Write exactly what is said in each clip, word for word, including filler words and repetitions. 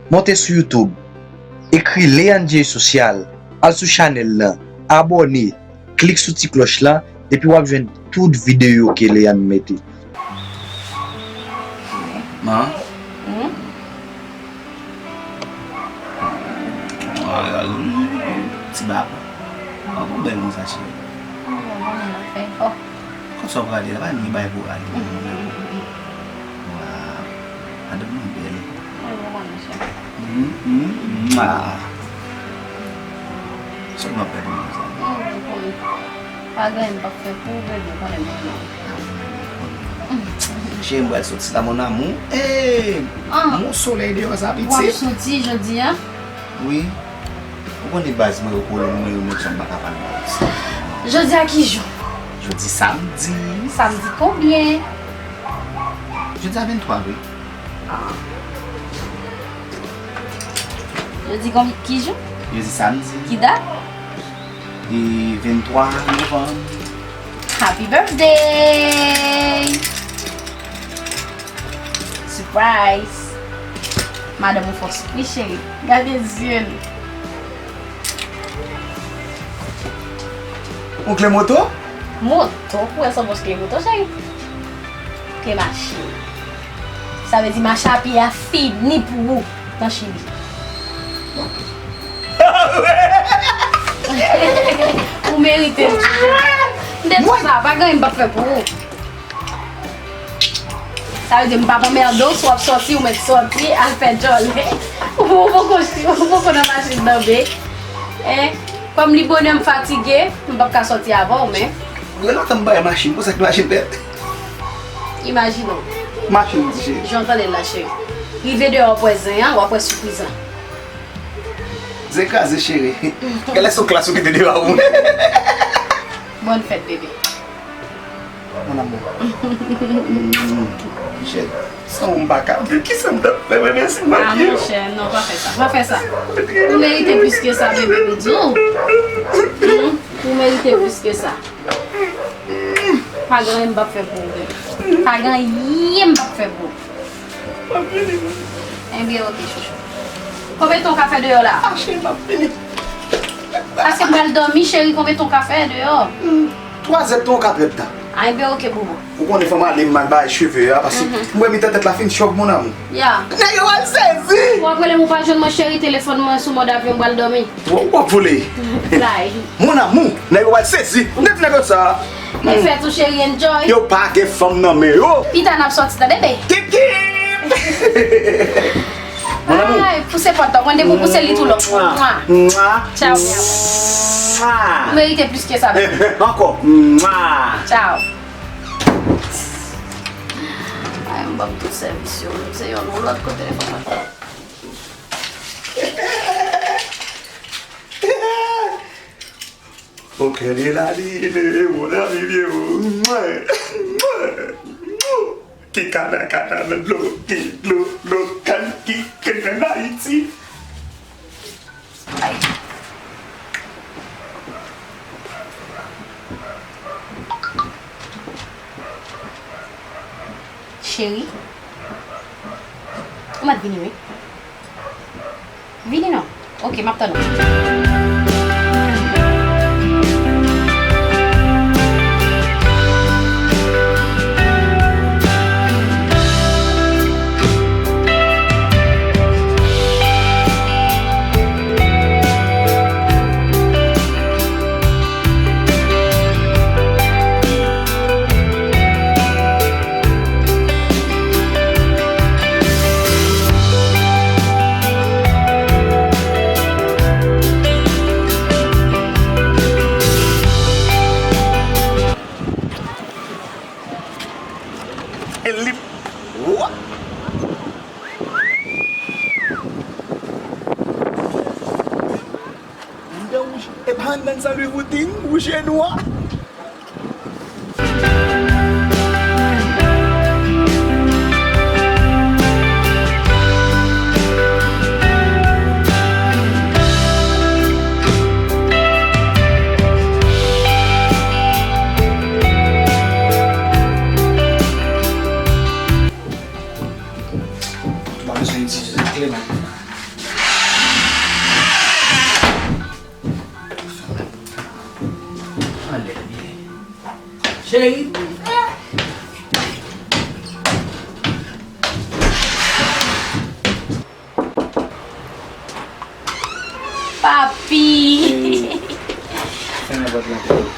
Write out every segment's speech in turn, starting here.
Monte sou YouTube, ekri Leandre Social, al sou chanèl lan, abòne, klik sou ti klòch lan, epi w ap jwenn tout videyo ke Leandre mete. Man. Hmm? Ti bab. An bon bèl konsa, cheri. An bon, bon, m ap fè efò. Kot sa w prale la, pa ni bay pou rale. Waw, madanm mwen bèl. Mwen, mwen konnen, cheri. Mwa. Sòt m ap pèdi mwen sa. Mwen, mwen konnen. Pa gen anyen m p ap fè pou ou, bebe, ou konnen m renmen w. Cheri, m pral soti la, mon amour. Ee, ah, mon solèy deyò sa, pitit. W ap soti jodi a? Wi. Ou konnen baz mwen yo kole m, mwen yo menm jan m pa ka pale. Jodi a ki jou? Jodi samdi. Samdi konbyen? Jodi a venntwa, wi. Ah. Jodi konbyen, ki jou? Jodi samdi. Ki dat? E venntwa novanm. Happy birthday! Surprise! Madanm ou fò sipri, cheri. Gade zye l. Ou kle moto? Moto? Pou wè sa w pòs kle moto, cheri. Kle machin. Sa vle di mache a pye a fini pou ou nan Chili. Ou merite l, chouchou. M te di sa, pa gen anyen m p ap fè pou ou. Sa vle di m p ap anmède w, si w ap sòti, ou mèt sòti, al fè djòle. Ou poko, ou poko nan machin nan, be. Hein? Kòm li bonè m fatige, m p ap ka sòti avè w, men. Gen lontan m pa wè machin, konsa ki machin tèt. Imajine w. Machin, cheri. Jan w tande l la, cheri. Rive deyò, w ap wè zen an, w ap wè sipriz lan. Zen kraze, cheri. Genlè se yon klas ou kite deyò a pou mwen. Bòn fèt, bebe. Mon amour. Michel, san ou m pa ka viv. Kisa m t ap fè, bebe, si m pa gen ou? Ah, monchè, non, pa fè sa. Pa fè sa. Ou merite plis ke sa, bebe, m di w. Hmm? Ou merite plis ke sa. Pa gen anyen m p ap fè pou ou, bebe. Pa gen anyen m p ap fè pou ou. M ap vini, wi. Ebyen, oke, chouchou. Konbyen tan w ka fè deyò la? Ah, cheri, m ap vini. Paske m pral dòmi, cheri, konbyen tan w ka fè deyò? Hmm, twa zè tan, kat zè tan. Ah, ebyen, oke, boubou. Ou konnen fò m ale, m al bay cheve a, paske m wè mitan tèt la fin chòk, mon amour. Ya. Nèg yo al sezi! W ap rele m, ou pa jwenn mwen, cheri, telefòn mwen sou mòd avyon, m pral dòmi. W ap vole. Fly. Mon amour, nèg yo pral sezi. Nèg, nèg yo sa. Bòn fèt ou, cheri, enjoy. Yo pa gen fanm nan men yo. Pita n ap sòti, tande, be. Kip, kip. Mon amour. Ay, pouse pòt la, mwen depi w pouse li tou long. Mwa. Mwa. Tchaw, mi amor. Mwa. Ou merite plis ke sa, be. Ankò. Mwa. Tchaw. Ay, m ban m tout sèvis yo. Se yon lòt kote telefòn mwen. Au cœur de la ville, mon ami vieux. Ki kana kana nan dlo, ki dlo, dlo, kan, ki, ki, kan Ayiti. Ay. Cheri, ou mèt vini, wi. Vini non. Oke, m ap tann ou. E li. Wa! Mouda wouj. E pa anndan sa Louis Vuitton, wouj e nwa. M pa bezwen itilize kle, man. Cheri. Papi. Fèmen pòt lan pou ou.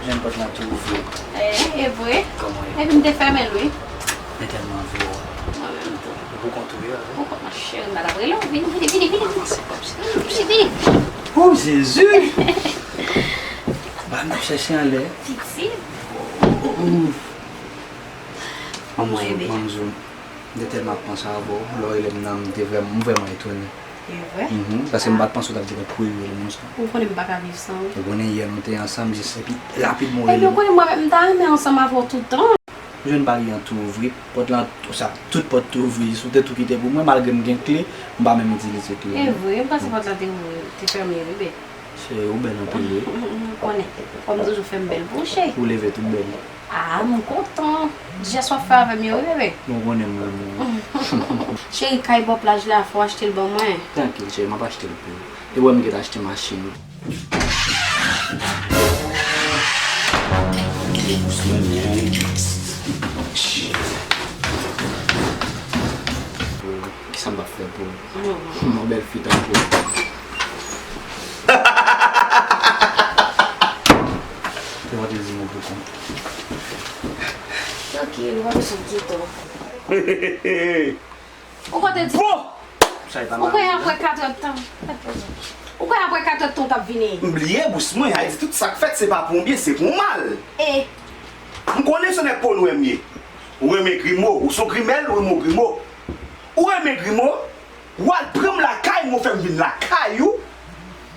Jwenn pòt lan tou ouvri. Eh, e vre? Kòman w ye? Epi m te fèmen l, wi. Mwen tèlman anvi wè w. Mwen menm tou. Ou pou kont ou ye avè m? Pou kont mwen, cheri, m pa t ap rele w. Vini, vini, vini, vini. Avanse kòmsi. Vini, vini. Oh, Jezi! Ba, m ap chèche anlè. Pitit. Oh, oh, oh. Manzou, manzou, m te tèlman ap panse avè w, lè w rele m nan, m te vrèman, m vrèman etone. E vre? Mhm, paske m pa t panse w t ap gen pou w rele m konsa. Ou konnen m pa ka viv san ou. Ou konnen yè nou te ansanm, jis epi rapidman w rele m. Epi ou konnen mwen menm m ta renmen ansanm avè w tout tan. Ou jwenn bagay an tou ouvri, pòt lan, sa, tout pòt tou ouvri, jis ou te tou kite pou mwen, malgre m gen kle, m pa menm itilize kle. E vre, m panse pòt lan te ouvri, te fèmen, bebe. Cheri, ou bèl anpil, wi. M konnen. Kòm toujou fè m bèl pou ou, cheri. Ou leve tou bèl. Ah, m kontan. Jès w ap fè avè m yo, wi, bebe. Bon, ou konnen m renmen w. Cheri, kay bò plaj la, fò w achte l ban mwen. Trankil, cheri, m ap achte l pou ou. E wè m gentan achte machin. Shit. Kisa m ap fè pou ou? Yon bèl fi tankou w. Te wè te di mwen pou kont. Trankil, ou pa bezwen di to. Ou kote di. Bon! Ou kwè apre katrè tan. Ou kwè apre katrè tan ou t ap vini? M bliye bous mwen, Ayiti, tout sa k fèt se pa pou yon byen, se pou yon mal. E? M konnen se yon nèg po nwè m ye. Ou renmen grimo, ou se yon grimèl, ou renmen yon grimo. Ou renmen grimo, ou al pran m lakay mwen, ou fè m vin lakay ou.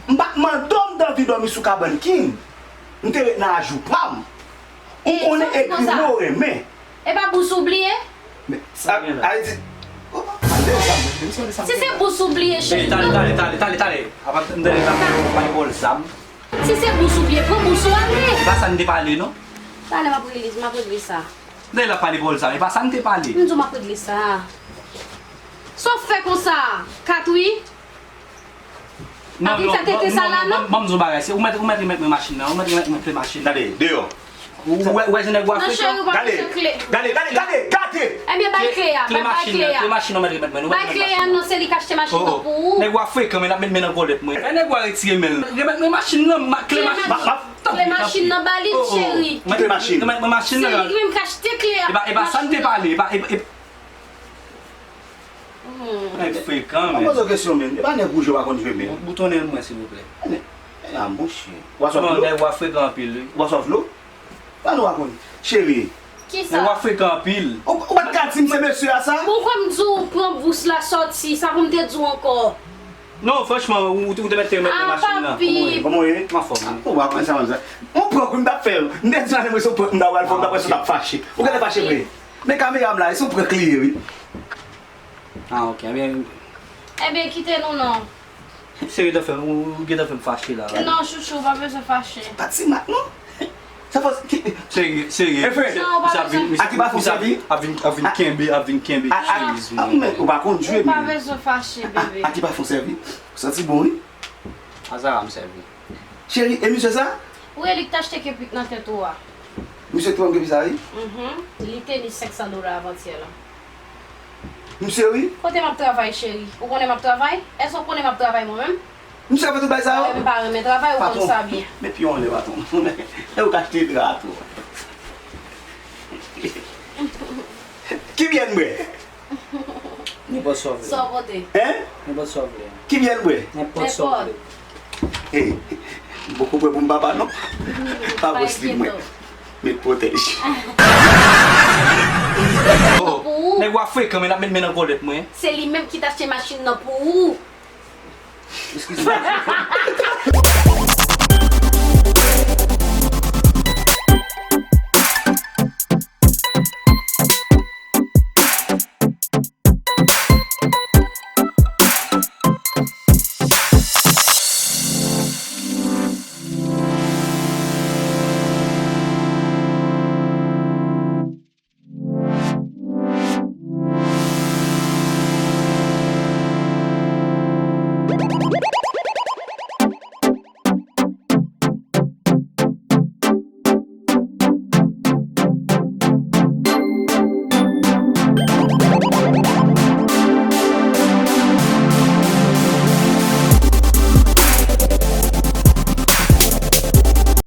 M pa t mande w, m t anvi dòmi sou kabann king. M te ret nan ajou pa m. Ou konnen e grimo ou renmen. E pa bous ou bliye? Men, sa, Ayiti. Si se bous ou bliye, cheri. Talè, talè, talè, talè, talè. Apa m tande l ap pale bòl zam. Si se bous ou bliye, pran bous ou ale. E pa sa n te pale, non. Talè m ap regle, m ap regle sa. M tande l ap pale bòl zam, e pa sa n te pale. M di w m ap regle sa. Sa w fè konsa, Katwi? Non, non, non, non, non, ban m di w bagay, se ou mèt, ou mèt remèt mwen machin nan, ou mèt remèt mwen kle machin nan. Gade, deyò. Ou wè, wè jan nèg yo a frekan? Gade, gade, gade, gade, gade! Ebyen, bay kle a, bay, bay kle a. Kle machin nan, ou mèt remèt mwen, ou mèt remèt machin nan. Bay kle a, non, se li k achte machin nan pou ou. Nèg yo a frekan, men l ap met men nan kòlèt mwen. Fè nèg yo a retire men l. Remèt mwen machin nan, kle machin nan. Kle machin nan, ba li, cheri. Kite machin. Remèt mwen machin nan. Se li ki menm k achte kle a. E pa, e pa sa n te pale, e pa, e pa, e pa. Nèg frekan, men. Mwen poze w kesyon, men. E pa nèg wouje w pa konn jwe, men. Boutonnen l mwen, silvouplè. Nèg, a, monchè. W a sòf dlo? Nèg wa frekan anpil, wi. W a sòf dlo? Pa nou pa konn. Cheri. Kisa? Nèg wa frekan anpil. Ou, ou pa t ka di m se mesye a sa? Bon, kòm di w pran bous la sòti, sa pou m te di w ankò? Non, franchman, ou, ou te mèt te remèt mwen machin nan. Kòman w ye? Kòman w ye? M anfòm, wi. Ou pa konn sa, konn sa. Yon prank wi m t ap fè. M te di w se yon prank m t ap pral fè, w t ap wè si w t ap fache. Ou genlè fache vre. Men kamera m la, e se yon prank li ye, wi. Ah, ok. Ebyen, ebyen, kite nou non. Serye, w gentan fè m, ou, ou gentan fè m fache la. Non, chouchou, ou pa bezwen fache. Pa ti mak, non. Sa fòs ki. Serye, serye. Enfen. Non, ou pa bezwen. Misye ap vin, misye ap vin, ap vin kenbe, ap vin kenbe. A, a, chemiz mwen. Ou pa konn jwe, men. Ou pa bezwen fache, bebe. A ki pafon sèvi? Ou santi bon, wi. Azara m sèvi. Cheri, e misye sa? Wi, e li k t achte kepik nan tèt ou a. Misye te ban m kepi sa, wi? Mhm. Li te ni senk san dola avantyè la. Misye, wi. Kote m ap travay, cheri? Ou konnen m ap travay? Èske w konnen m ap travay mwen menm? Misye ap fè tout bagay sa yo? Mwen pa renmen travay, ou konn sa byen. Patwon, met pye w anlè, patwon. E ou k achte dra a tou. Ki byè n bwè? Nenpòt sa w vle. Sa w pote? Hein? Nenpòt sa w vle. Ki byè n bwè? Nenpòt sa w vle. Hey, m poko prè pou m papa non. Pa vòs li mwen. Met pwotèj. Oh, nèg wa frekan, men l ap met men nan kòlèt mwen. Se li menm ki t achte machin nan pou ou. Eskize m.